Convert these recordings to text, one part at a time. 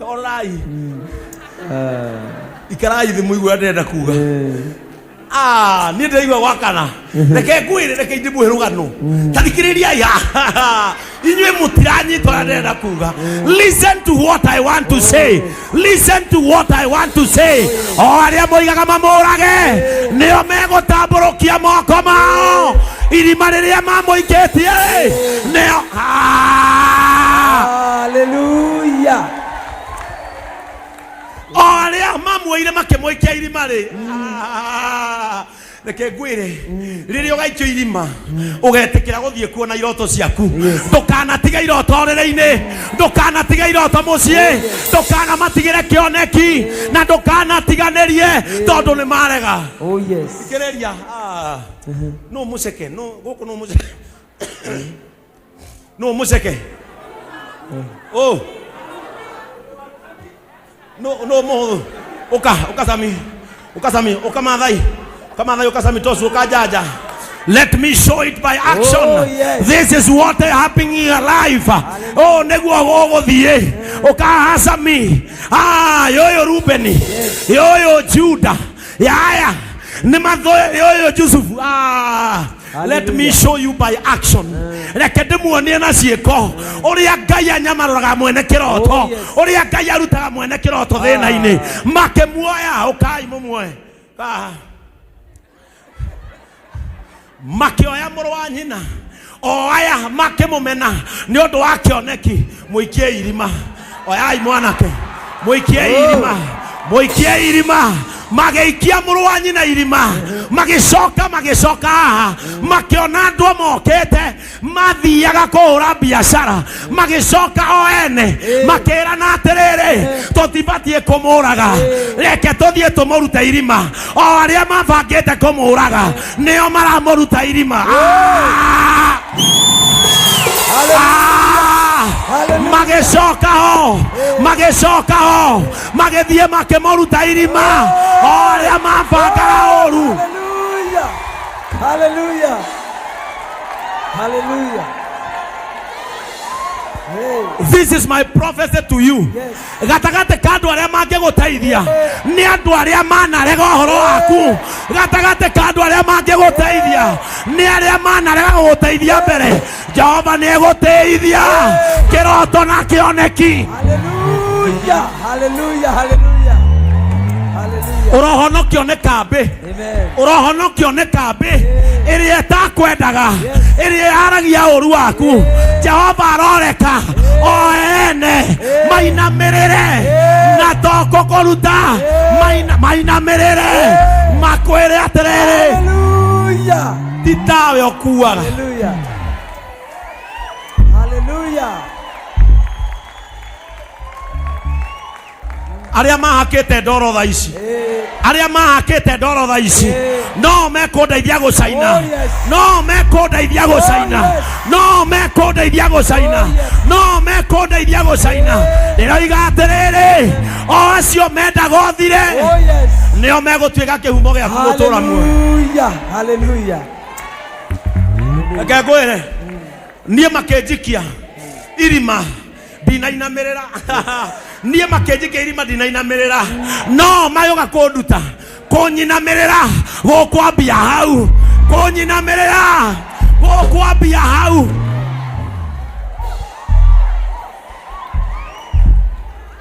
Orai. Ikarai thĩ mũigue ũrĩa ndĩrenda kuga. Ah, niĩ ndĩraigua gwakana. Reke ngwĩre, reke ndĩmũhe rũgano. Ta thikĩrĩriai haha. Inyuĩ mũtiranyita ũrĩa ndĩrenda kuga. Listen to what I want to say. Listen to what I want to say. O arĩa moigaga mamũrage, nĩo megũtambũrũkia moko mao. Irima rĩrĩa mamũikĩtie-rĩ, nĩo Ah! Hallelujah. O arĩa mamuoire makĩmũikia irima rĩ, ah, reke ngwĩre, rĩrĩa ũgaikio irima ũgetĩkĩra gũthiĩ kuo na iroto ciaku. Ndũkanatiga iroto ũrĩrĩ-inĩ, ndũkanatiga iroto mũciĩ, ndũkanamatigĩre kĩoneki, na ndũkanatiganĩrie tondũ nĩ marega. Oh yes. Thikĩrĩria, ah, nũ mũceke, nũ gũkũ, nũ mũceke, nũ mũceke, oh no no mũhũthũ. Ũka, ũka Sami, ũka Sami, ũka Maathai, ũka Maathai, ũka Sami Tosu, ũka Jaja. Let me show it by action. Oh, yes. This is what is happening in your life. Oh, nĩguo gũgũthiĩ. Ũka haha Sami. Ah, yoyo Rubeni. Yoyo Juda. Yaya. Nĩ mathoe yoyo Jusufu. Ah. Let me show you by action. Reke ndĩmuonie na ciĩko ũrĩa Ngai anyamaroraga mwene kĩroto, Oh, yes. ũrĩa Ngai arutaga mwene kĩroto thĩna-inĩ. Makĩmuoya, ũkai mũmuoe. Ah. Makĩoya mũrũ wa nyina o aya makĩmũmena nĩ ũndũ wa kĩoneki, mũikie irima. Oyai mwanake, mũikie irima, mũikie irima. Magĩikia mũrũ wa nyina irima, magĩcoka, magĩcoka haha, makĩona andũ mokĩte mathiaga kũhũra biacara, magĩcoka o ene makĩrana atĩrĩrĩ, tũtibatiĩ kũmũraga, reke tũthiĩ tũmũrute irima. O arĩa mabangĩte kũmũraga nĩo maramũruta irima. Ah! Ah! Magĩcoka ho, magĩcoka ho, magĩthiĩ makĩmũruta irima, o arĩa mabangaga ũru. Hallelujah. Hallelujah. Hallelujah. Hey. This is my prophecy to you. Yes. Gatagatĩ ka andũ arĩa mangĩgũteithia nĩ andũ arĩa manarega ũhoro waku. Gatagatĩ ka andũ arĩa mangĩgũteithia nĩ arĩa manarega gũgũteithia mbere. Jehova nĩ egũteithia kĩroto na kĩoneki. Hallelujah. Hallelujah. Hallelujah. Hallelujah. Ũrohonokio nĩ kambĩ. Amen. Ũrohonokio nĩ kambĩ ĩrĩa ĩtakwendaga, ĩrĩa yaragia ũru waku. Jehova aroreka o ene mainamĩrĩre na to kũkũruta, mainamĩrĩre makwĩre atĩrĩrĩ, Hallelujah. ti tawe ũkuaga. Hallelujah. Hallelujah. Arĩa mahakĩte ndoro tha ici, arĩa mahakĩte ndoro tha ici, no mekũndeithia gũcaina. Oh, yes. No mekũndeithia gũcaina. Oh, yes. No mekũndeithia gũcaina. Oh, yes. No mekũndeithia gũcaina. Ndĩroiga atĩrĩrĩ, o acio mendaga ũthire, Oh yes. nĩo megũtuĩka kĩhumo gĩaku gũtũra muoyo. Hallelujah. Hallelujah. Reke ngwĩre, niĩ makĩnjikia irima ndinainamĩrĩra, niĩ makĩnjikia irima ndinainamĩrĩra, no mayũga kũnduta kũnyinamĩrĩra gũkwambia hau, kũnyinamĩrĩra gũkwambia hau.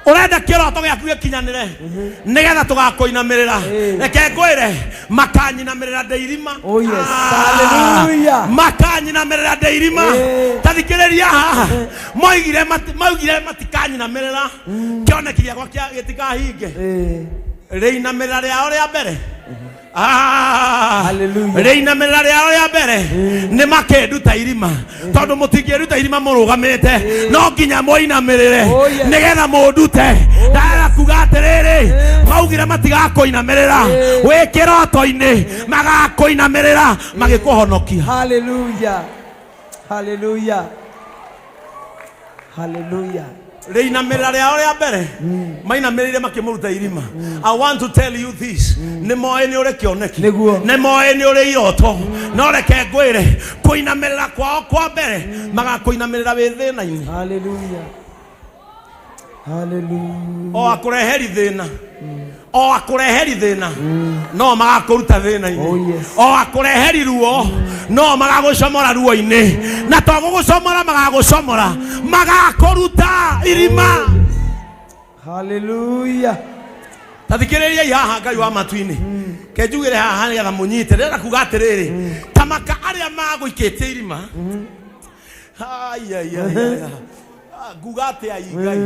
Ũrenda kĩroto gĩaku gĩkinyanĩre nĩgetha tũgakũinamĩrĩra, reke ngwĩre, makanyinamĩrĩra ndĩ irima. Oh, yes. Hallelujah. Makanyinamĩrĩra ndĩ irima. Ta thikĩrĩria haha, moigire maugire matikanyinamĩrĩra, kĩoneki gĩakwa gĩtikahinge. Rĩinamĩrĩra rĩao rĩa mbere. Ah, Hallelujah. rĩinamĩrĩra rĩao rĩa mbere nĩ makĩnduta irima, tondũ mũtingĩruta irima mũrũgamĩte, no nginya mũinamĩrĩre Oh, yes. nĩgetha mũndute. Ndara kuga atĩrĩrĩ, maugire matigakũinamĩrĩra wĩ kĩroto-inĩ, magakũinamĩrĩra magĩkũhonokia. Hallelujah. Hallelujah. Hallelujah. Rĩinamĩrĩra rĩao rĩa mbere mainamĩrĩire makĩmũruta irima. I want to tell you this, nĩ moĩ nĩ ũrĩ kĩoneki. Nĩguo. Nĩ moĩ nĩ ũrĩ iroto, no reke ngwĩre, kũinamĩrĩra kwao kwa mbere magakũinamĩrĩra wĩ thĩna-inĩ. Hallelujah. Hallelujah. O akũreheri thĩna, o akũreheri thĩna no magakũruta thĩna-inĩ. Oh, yes. O akũreheri ruo no magagũcomora ruo-inĩ, na to gũgũcomora magagũcomora, magakũruta irima. Hallelujah. Ta thikĩrĩriai haha, Ngai wa matu-inĩ, kenjugĩre haha nĩgetha mũnyite. Ndĩrenda kuga atĩrĩrĩ, tamaka arĩa magũikĩtie irima. Ai, ai, ai, ai, ai. Ah, nguga atĩa i Ngai,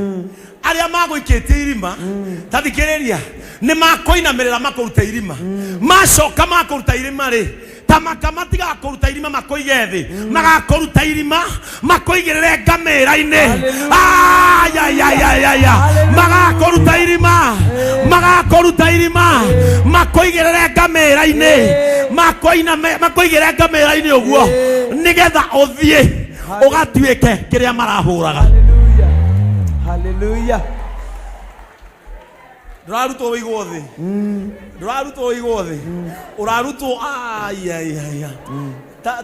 arĩa magũikĩtie irima, ta thikĩrĩria, nĩ makũinamĩrĩra makũrute irima. Macoka makũruta irima rĩ, tamaka matigakũruta irima makũige thĩ, magakũruta irima makũigĩrĩre ngamĩra-inĩ. Hallelujah. Ai, ai, ai, ai, ai, ai. Hallelujah. Magakũruta irima, magakũruta irima makũigĩrĩre ngamĩra-inĩ, makũigĩrĩre ngamĩra-inĩ ũguo nĩgetha ũthiĩ ũgatuĩke kĩrĩa marahũraga. Hallelujah. Hallelujah. Ndũrarutwo wĩigwo thĩ, ndũrarutwo wĩigwo thĩ, ũrarutwo ai, ai, ai, ai.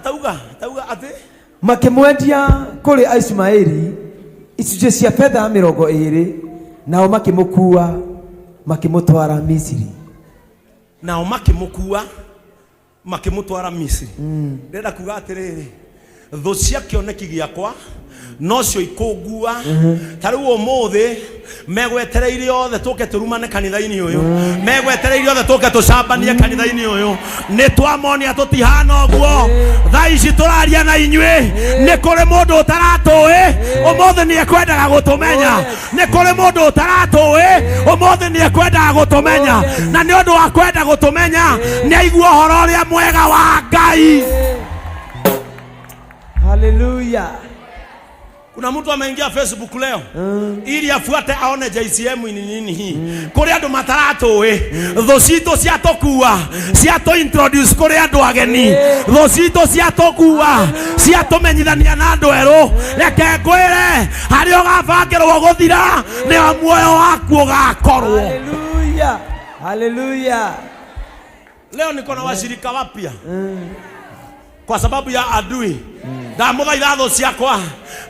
Tauga, tauga atĩ Makĩmwendia kũrĩ Aishumaeli icunjĩ cia betha 20, nao makĩmũkuua makĩmũtwara Misiri. Nao makĩmũkua makĩmũtwara Misiri. Ndĩrenda kuga atĩrĩrĩ, thũ cia kĩoneki gĩakwa nocio ikũngua. Ta rĩu ũmũthĩ megwetereire othe tũke tũrumane kanitha-inĩ ũyũ, megwetereire othe tũke tũcambanie kanitha-inĩ ũyũ. Nĩ twamonia tũtihana ũguo. Thaa ici tũraria na inyuĩ, nĩ kũrĩ mũndũ ũtaratũĩ, ũmũthĩ nĩ ekwendaga gũtũmenya. Nĩ kũrĩ mũndũ ũtaratũĩ, ũmũthĩ nĩ ekwendaga gũtũmenya, na nĩ ũndũ wa kwenda gũtũmenya nĩ aigua ũhoro ũrĩa mwega wa Ngai. Hallelujah. Kuna mtu ameingia Facebook leo ili afuate aone JCM ni nini hii. Kũrĩ andũ mataratũĩ, thũ citũ ciatũkua, ciatũ introduce kũrĩ andũ ageni, thũ citũ ciatũkua, ciatũmenyithania na andũ erũ. Reke ngwĩre, harĩa ũgabangĩrwo gũthira nĩho muoyo waku ũgakorwo. Hallelujah. Hallelujah. Leo niko na washirika wapya kwa sababu ya adui. Ndamũthaitha thũ ciakwa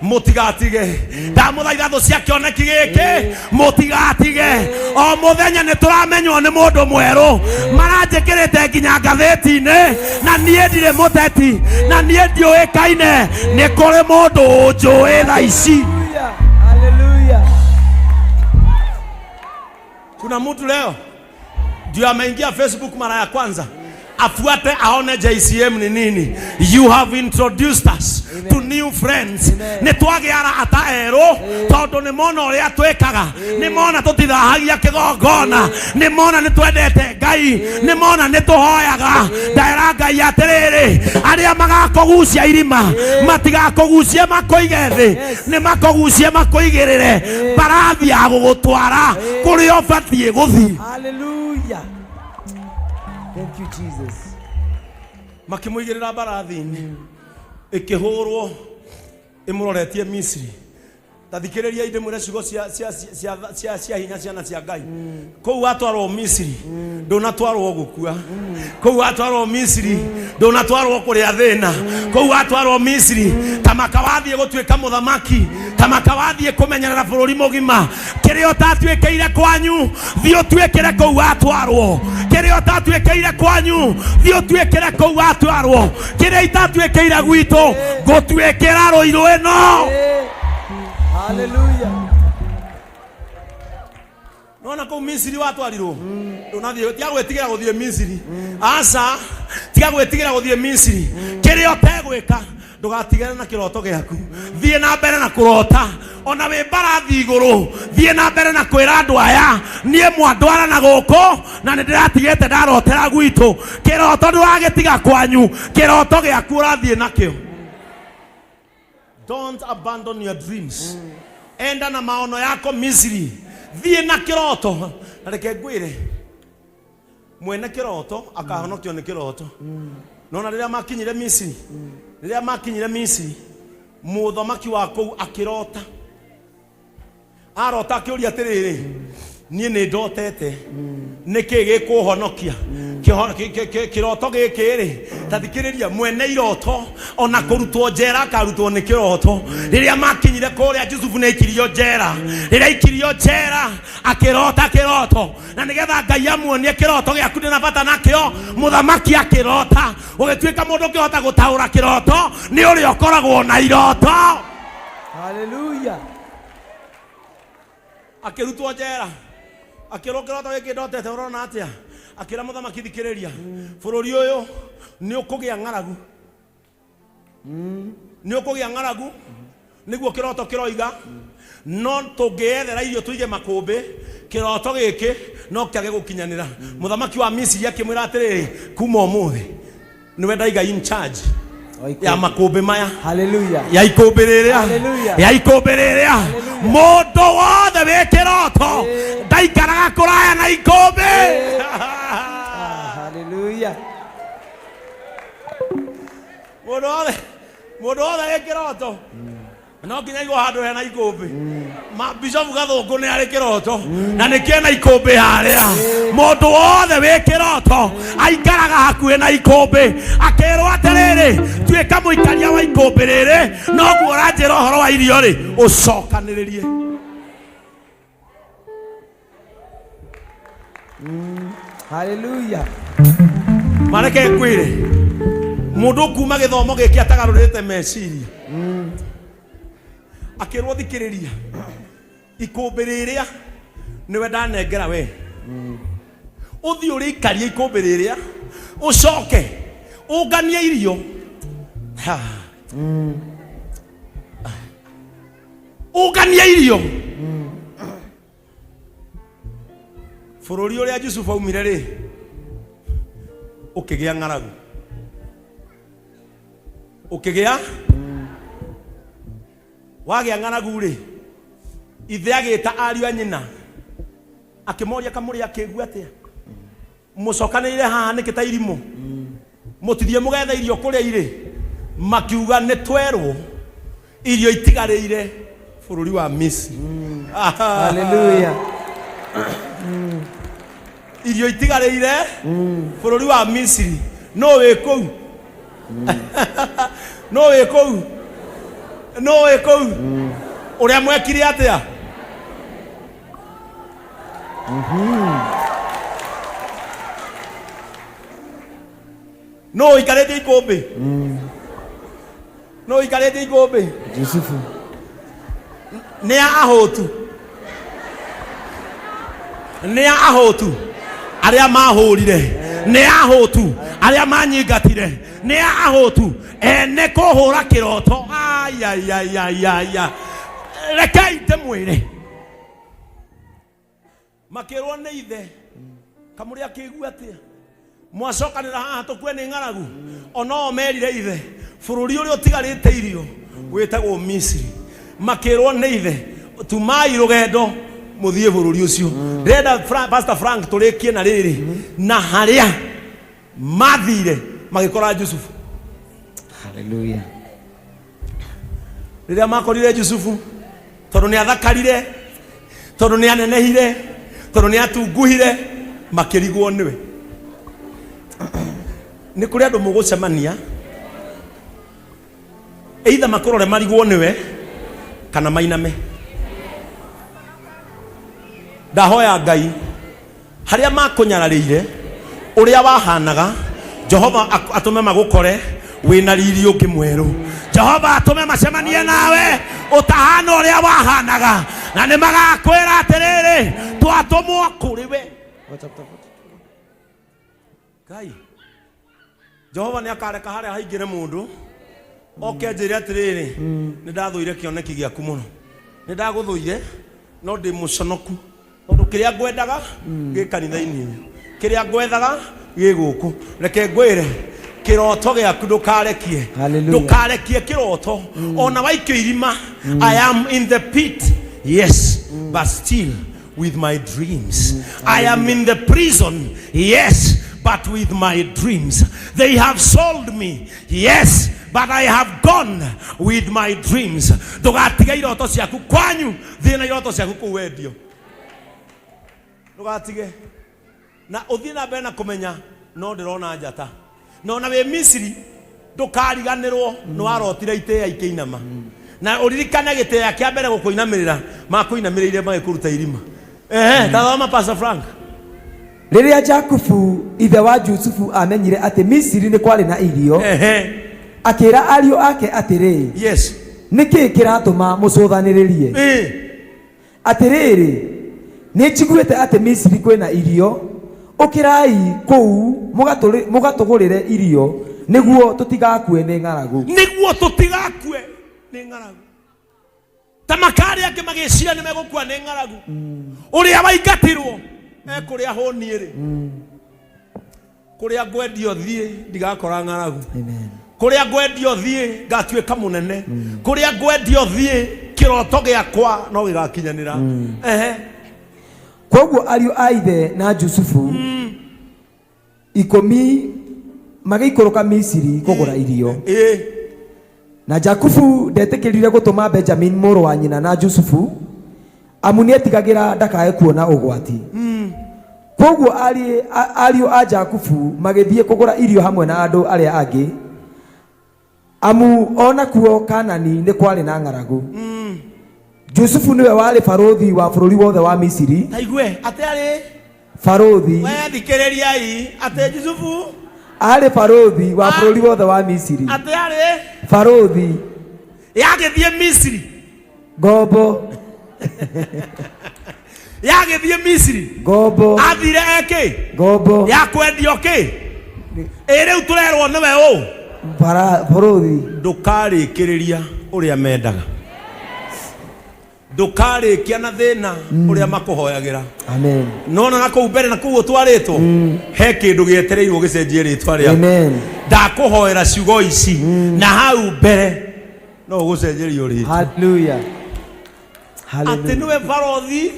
mũtigatige, ndamũthaitha thũ cia kĩoneki gĩkĩ mũtigatige. O mũthenya nĩ tũramenywo nĩ mũndũ mwerũ, maranjĩkĩrĩte nginya ngathĩti-inĩ, na niĩ ndirĩ mũteti na niĩ ndiũĩkaine. Nĩ kũrĩ mũndũ ũnjũĩ thaa ici. Hallelujah. Hallelujah. Kuna mtu leo ndio ameingia Facebook mara ya kwanza afuate aone JCM ni nini. You have introduced us to new friends. Nĩ twagĩa arata erũ tondũ nĩ mona ũrĩa twĩkaga, nĩ mona tũtithahagia kĩgongona, nĩ mona nĩ twendete Ngai, nĩ mona nĩ tũhoyaga. Ndera Ngai atĩrĩrĩ, arĩa magakũgucia irima matigakũgucie makũige thĩ, nĩ makũgucie makũigĩrĩre mbarathi ya gũgũtwara kũrĩa ũbatiĩ gũthiĩ. Hallelujah. Thank you, Jesus. Makĩmũigĩrĩra mbarathi-inĩ, ĩkĩhũrwo ĩmũroretie Misiri. Ta thikĩrĩria ndĩmwĩre ciugo cia hinya, ciana cia Ngai. Kũu watwarwo Misiri ndũnatwarwo gũkua, kũu watwarwo Misiri ndũnatwarwo kũrĩa thĩna, kũu watwarwo Misiri ta maka wathiĩ gũtuĩka mũthamaki, ta maka wathiĩ kũmenyerera bũrũri mũgima. Kĩrĩa ũtatuĩkĩire kwanyu, thiĩ ũtuĩkĩre kũu watwarwo. Kĩrĩa ũtatuĩkĩire kwanyu, thiĩ ũtuĩkĩre kũu watwarwo. Kĩrĩa itatuĩkĩire gwitũ, ngũtuĩkĩra rũirũ ĩno. Hey. Hallelujah. Nona kũu Misiri watwarirwo, ndũnathiĩ. Tiga gwĩtigĩra gũthiĩ Misiri, aca, tiga gwĩtigĩra gũthiĩ Misiri. Kĩrĩa ũtegwĩka, ndũgatigane na kĩroto gĩaku. Thiĩ na mbere na kũrota ona wĩ mbarathi igũrũ. Thiĩ na mbere na kwĩra andũ aya, niĩ mwandwara na gũkũ na nĩ ndĩratigĩte ndarotera gwitũ. Kĩroto ndũragĩtiga kwanyu, kĩroto gĩaku ũrathiĩ nakĩo. Don't abandon your dreams. Enda na maono yako Misri. Thiĩ na kĩroto. Na reke ngwĩre, mwene kĩroto akahonokio nĩ kĩroto. Nona rĩrĩa makinyire Misri, rĩrĩa makinyire Misri, mũthamaki wa kũu akĩrota. Arota akĩũria atĩrĩrĩ, niĩ nĩ ndotete, nĩ kĩ gĩkũhonokia? Kĩroto gĩkĩ rĩ, ta thikĩrĩria, mwene iroto ona kũrutwo njera akarutwo nĩ kĩroto. Rĩrĩa makinyire kũrĩa, Jusufu nĩ aikirio njera. Rĩrĩa aikirio njera akĩrota kĩroto, na nĩgetha Ngai amuonie kĩroto gĩaku ndĩ na bata nakĩo, mũthamaki akĩrota. Ũgĩtuĩka mũndũ ũngĩhota gũtaũra kĩroto nĩ ũrĩa ũkoragwo na iroto. Hallelujah. Akĩrutwo njera, akĩrwo, "Kĩroto gĩkĩ ndotete ũrona atĩa?" Akĩra mũthamaki, "Thikĩrĩria, bũrũri ũyũ nĩ ũkũgĩa ng'aragu, nĩ ũkũgĩa ng'aragu, nĩguo kĩroto kĩroiga. No tũngĩyethera irio tũige makũmbĩ, kĩroto gĩkĩ no kĩage gũkinyanĩra." Mũthamaki wa Misiri akĩmwĩra atĩrĩrĩ, "Kuma ũmũthĩ nĩwe ndaiga in charge ya makũmbĩ maya." Hallelujah. Ya ikũmbĩ rĩrĩa. Hallelujah. Ya ikũmbĩ rĩrĩa, mũndũ wothe wĩ kĩroto ndaikaraga kũraya na ikũmbĩ. Hallelujah. Mũndũ wothe, mũndũ wothe wĩ kĩroto no nginya igwo handũ hena ikũmbĩ. Ma Bishop Gathũngũ nĩ arĩ kĩroto na nĩ kĩena ikũmbĩ harĩa. Mũndũ wothe wĩ kĩroto aikaraga hakuhĩ na ikũmbĩ. Akĩrwo atĩrĩrĩ, "Tuĩka mũikaria wa ikũmbĩ rĩrĩ, noguo ũranjĩra ũhoro wa irio rĩ, ũcokanĩrĩrie." Hallelujah. Mareke ngwĩre, mũndũ kuma gĩthomo gĩkĩ atagarũrĩte meciria, akĩrwo, "Thikĩrĩria, ikũmbĩ rĩrĩa nĩwe ndanengera we, ũthiĩ ũrĩikarie ikũmbĩ rĩrĩa, ũcoke ũnganie irio." Ha. Ũnganie irio. Bũrũri ũrĩa Jusufu aumire rĩ, ũkĩgĩa ng'aragu, ũkĩgĩa wagĩa ng'aragu rĩ, ithe agĩta ariũ a nyina, akĩmoria, "Kamũrĩ akĩgua atĩa? Mũcokanĩrĩire haha nĩkĩ ta irimũ? Mũtithiĩ mũgethe irio kũrĩa irĩ?" Makiuga, "Nĩ twerwo irio itigarĩire bũrũri wa Misiri." Hallelujah. Irio itigarĩire bũrũri wa Misiri. No wĩ kũu, no wĩ kũu, no wĩ kũu, ũrĩa mwekire atĩa? No ũikarĩte ikũmbĩ, no ũikarĩte ikũmbĩ. Yusufu. Nĩ a ahũtu, nĩ a ahũtu arĩa mahũrire, nĩ a ahũtu arĩa manyingatire, nĩ a ahũtu ene kũhũra kĩroto. Ayayayaya, rekei ndĩmwĩre. Makĩrwo nĩ ithe, "Kamũrĩ akĩigua atĩa? Mwacokanĩra haha tũkue nĩ ng'aragu?" Onoo merire ithe bũrũri ũrĩa ũtigarĩte irio wĩtagwo Misiri. Makĩrwo nĩ ithe, "Tumai rũgendo mũthiĩ bũrũri ũcio." Ndĩrenda Pastor Frank tũrĩkie na rĩrĩ, na harĩa mathire magĩkora Jusufu. Hallelujah. Rĩrĩa makorire Jusufu, tondũ nĩ athakarire, tondũ nĩ anenehire, tondũ nĩ atunguhire, makĩrigwo nĩwe. Nĩ kũrĩ andũ mũgũcemania, either makũrore marigwo nĩwe kana mainame. Ndahoya Ngai, harĩa makũnyararĩire ũrĩa wahanaga, Jehova atũme magũkore wĩna riri ũngĩ mwerũ. Jehova atũme macemanie nawe ũtahana ũrĩa wahanaga, na nĩ magakwĩra atĩrĩrĩ, "Twatũmwo kũrĩ we." What chapter 42? Ngai Jehova nĩ akareka harĩa haingĩre mũndũ oke anjĩre atĩrĩrĩ, "Nĩ ndathũire kĩoneki gĩaku mũno, nĩ ndagũthũire, no ndĩ mũconoku tondũ kĩrĩa ngwendaga gĩ kanitha-inĩ ũyũ, kĩrĩa ngwethaga gĩ gũkũ." Reke ngwĩre, kĩroto gĩaku ndũkarekie. Hallelujah. Ndũkarekie kĩroto ona waikio irima. I am in the pit, yes, but still with my dreams. I am in the prison, yes, but with my dreams. They have sold me, yes, but I have gone with my dreams. Ndũgatige iroto ciaku kwanyu, thiĩ na iroto ciaku kũu wendio. Ndũgatige. Na ũthiĩ na mbere na kũmenya No ndĩrona njata. Na ona wĩ Misiri ndũkariganĩrwo nĩ warotire itĩĩa ikĩinama. Na ũririkane gĩtĩĩa kĩa mbere gũkũinamĩrĩra makũinamĩrĩire magĩkũruta irima. Ehe, ta thoma Pastor Frank. Rĩrĩa Jakubu ithe wa Jusufu aamenyire atĩ Misiri nĩ kwarĩ na irio, akĩĩra ariũ ake atĩrĩ, Nĩ kĩĩ kĩratũma mũcũthanĩrĩrie? Atĩrĩrĩ, nĩnjiguĩte atĩ Misiri kwĩ na irio, ũkĩrai kũu mũgatũgũrĩre irio, nĩguo tũtigakue nĩ ng'aragu. Nĩguo tũtigakue nĩ ng'aragu. Ta makarĩ angĩ magĩciria nĩ megũkua nĩ ng'aragu. Ũrĩa waingatirwo ekũrĩa hũniĩ-rĩ, Kũrĩa ngwendio thiĩ ndigakora ng'aragu. Amen. Kũrĩa ngwendio thiĩ ngatuĩka mũnene. Kũrĩa ngwendio thiĩ kĩroto gĩakwa no gĩgakinyanĩra. Ehe. Kwoguo ariũ a ithe na Jusufu 10 magĩikũrũka Misiri kũgũra irio. Na Jakubu ndetĩkĩrire gũtũma Benjamini mũrũ wa nyina na Jusufu, amu nĩetigagĩra ndakae kuona ũgwati. Kwoguo ariũ a Jakubu magĩthiĩ kũgũra irio hamwe na andũ arĩa angĩ, amu o nakuo Kaanani nĩ kwarĩ na ng'aragu. Jusufu nĩwe warĩ barũthi wa bũrũri wothe wa Misiri. Ta igue, atĩ arĩ? Barũthi. We thikĩrĩriai, atĩ Jusufu Aarĩ barũthi wa bũrũri wothe wa Misiri. Atĩ arĩ? Barũthi. Yagĩthiĩ Misiri. Ngombo. Yagĩthiĩ Misiri. Ngombo. Athire ekĩ? Ngombo. Ya kwendio kĩ? Ĩ rĩu tũrerwo nĩwe ũ? Barũthi. Ndũkarĩkĩrĩria ũrĩa mendaga. Ndũkarĩkia na thĩna ũrĩa makũhoyagĩra. Amen. Nona na kũu mbere na kũu ũtwarĩtwo he kĩndũ gĩetereirwo gĩcenjie rĩtwa rĩaku. Amen. Ndakũhoera ciugo ici na hau mbere no ũgũcenjerio rĩtwa. Hallelujah. Atĩ Hallelujah. nĩwe barothi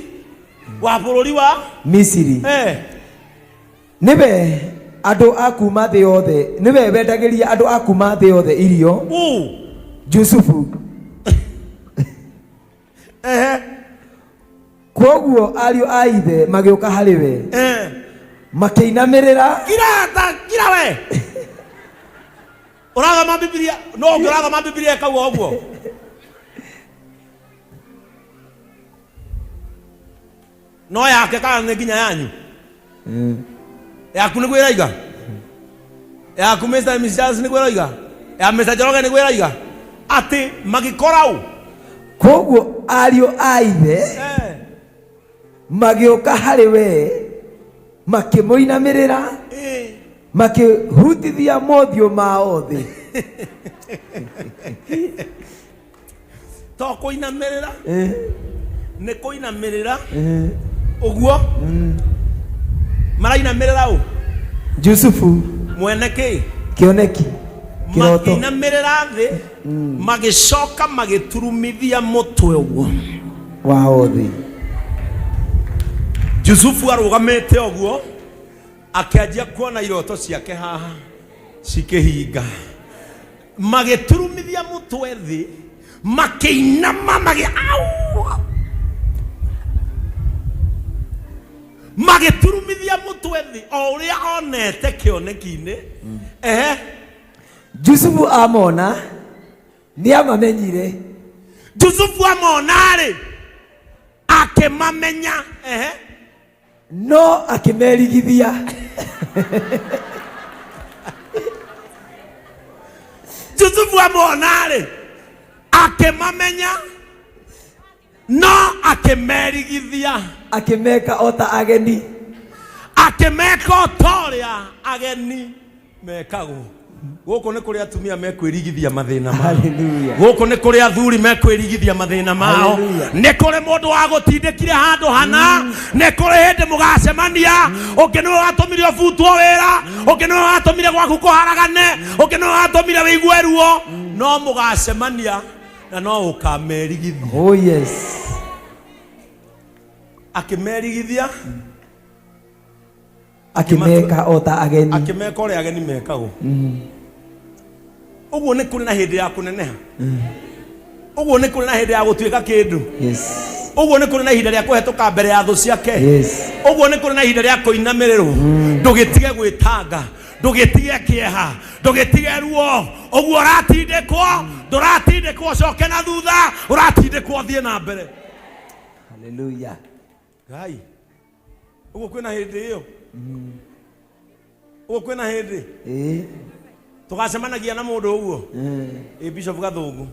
wa bũrũri wa Misiri. Nĩwe andũ a kuma thĩ yothe, nĩwe wendagĩria andũ a kuma thĩ yothe irio. Jusufu. Kwoguo ariũ a ithe magĩũka harĩ we, makĩinamĩrĩra. Kira ta kira we. Ũrathoma Bibilia, no ũngĩ ũrathoma Bibilia ĩkauga ũguo. No yake kana nĩ nginya yanyu? Yaku nĩguo ĩroiga? Yaku Mr. and Mrs. Charles nĩguo ĩroiga? Ya Mr. Njoroge nĩguo ĩroiga? Atĩ magĩkora ũ? Kwoguo ariũ a ithe magĩũka harĩ we, makĩmũinamĩrĩra, makĩhutithia mothiũ mao thĩ. To kũinamĩrĩra, nĩ kũinamĩrĩra ũguo marainamĩrĩra ũ? Jusufu. Mwene kĩ? Kĩoneki, kĩroto. Makĩinamĩrĩra thĩ, magĩcoka magĩturumithia mũtwe ũguo wao thĩ. Jusufu arũgamĩte ũguo akĩanjia kuona iroto ciake haha cikĩhinga. Magĩturumithia mũtwe thĩ, makĩinama, magĩ au, magĩturumithia mũtwe thĩ o ũrĩa onete kĩoneki-inĩ. Ehe. Jusufu amona nĩamamenyire. Jusufu amona-rĩ, akĩmamenya. Ehe. No akĩmerigithia. Jusufu amona-rĩ, akĩmamenya, no akĩmerigithia. Akĩmeka o ta ageni. Akĩmeka o ta ũrĩa ageni mekagwo. Gũkũ nĩ kũrĩ atumia mekwĩrigithia mathĩna mao. Hallelujah. Gũkũ nĩ kũrĩ athuri mekwĩrigithia mathĩna mao. Hallelujah. Nĩ kũrĩ mũndũ wagũtindĩkire handũ hana. Nĩ kũrĩ hĩndĩ mũgacemania. Ũngĩ nĩwe watũmire ũbutwo wĩra. Ũngĩ nĩwe watũmire gwaku kũharagane. Ũngĩ nĩwe watũmire wĩigue ruo. No mũgacemania na no ũkamerigithia. Oh yes. Akĩmerigithia. Akĩmeka o ta ageni. Akĩmeka ũrĩa ageni mekagwo. Ũguo nĩ kũrĩ na hĩndĩ ya kũneneha. Ũguo nĩ kũrĩ na hĩndĩ ya gũtuĩka kĩndũ. Yes. Ũguo nĩ kũrĩ na ihinda rĩa kũhetũka mbere ya thũ ciake. Yes. Ũguo nĩ kũrĩ na ihinda rĩa kũinamĩrĩrwo. Ndũgĩtige gwĩtanga, ndũgĩtige kĩeha, ndũgĩtige ruo. Ũguo ũratindĩkwo, ndũratindĩkwo ũcoke na thutha, ũratindĩkwo ũthiĩ na mbere. Hallelujah. Ngai, ũguo kwĩna hĩndĩ ĩyo, ũguo kwĩna hĩndĩ tũgacemanagia na mũndũ ũguo. Ĩ Bishop Gathũngũ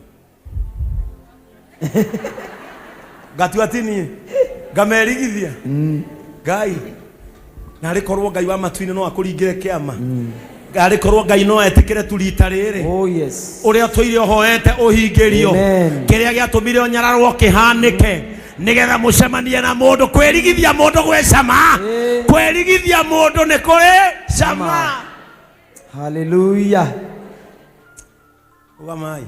ngatua ti niĩ ngamerigithia. Ngai, narĩ korwo Ngai wa matu-inĩ no akũringĩre kĩama, narĩ korwo Ngai no etĩkĩre tu rita rĩrĩ. Oh yes. Ũrĩa ũtũire ũhoete ũhingĩrio. Amen. Kĩrĩa gĩatũmire ũnyararwo kĩhanĩke nĩgetha mũcemanie na mũndũ. Kwĩrigithia mũndũ gwĩ cama. Kwĩrigithia mũndũ nĩ kũrĩ cama. Hallelujah. Uga mai.